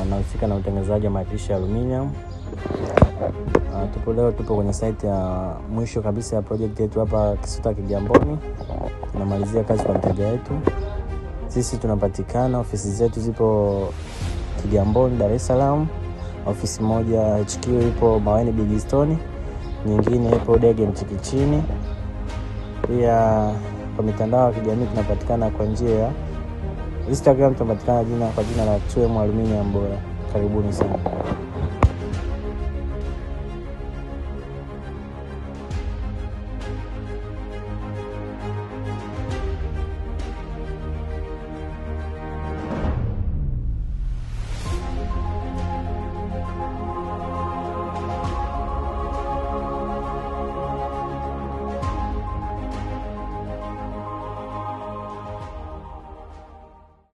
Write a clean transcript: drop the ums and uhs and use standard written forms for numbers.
Nahusika na utengenezaji wa madirisha ya aluminium. Tupo leo, tupo kwenye site ya mwisho kabisa ya project yetu hapa Kisuta Kigamboni. Tunamalizia kazi kwa mteja wetu. Sisi tunapatikana, ofisi zetu zipo Kigamboni, Dar es Salaam. Ofisi moja HQ ipo Maweni Big Stone, nyingine ipo Dege Mchikichini. Pia kwa mitandao ya kijamii tunapatikana kwa njia ya Instagram, tunapatikana jina kwa jina la 2M Aluminium Bora. Karibuni sana.